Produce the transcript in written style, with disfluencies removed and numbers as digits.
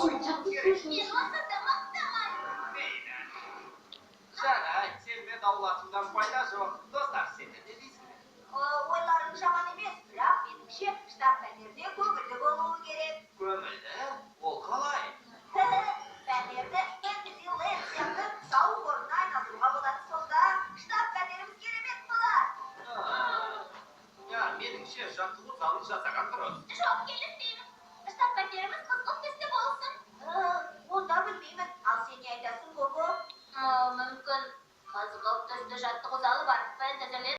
Керек. Мен онсыз да мықтымын. Мейлі. Жарайды, сенімен дауласудан пайда жоқ. Достар, сендер не дейсіңдер? Ойларың жаман емес, бірақ меніңше, штаб пәтерде көңілді болуы керек. Көңілді? Ол қалай? Пәтерді Фэнтези-ленд сияқты сауық орнына айналдыруға болады. Сонда штаб пәтеріміз керемет болады. А, меніңше, жаттығу залын жасаған дұрыс. Жоқ, келіспеймін. Штаб пәтеріміз қызғылт түсті болсын. Онда білмеймін. Ал сен не айтасың, Гого? Мүмкін, қызғылт түсті жаттығу залы бар Фэнтези.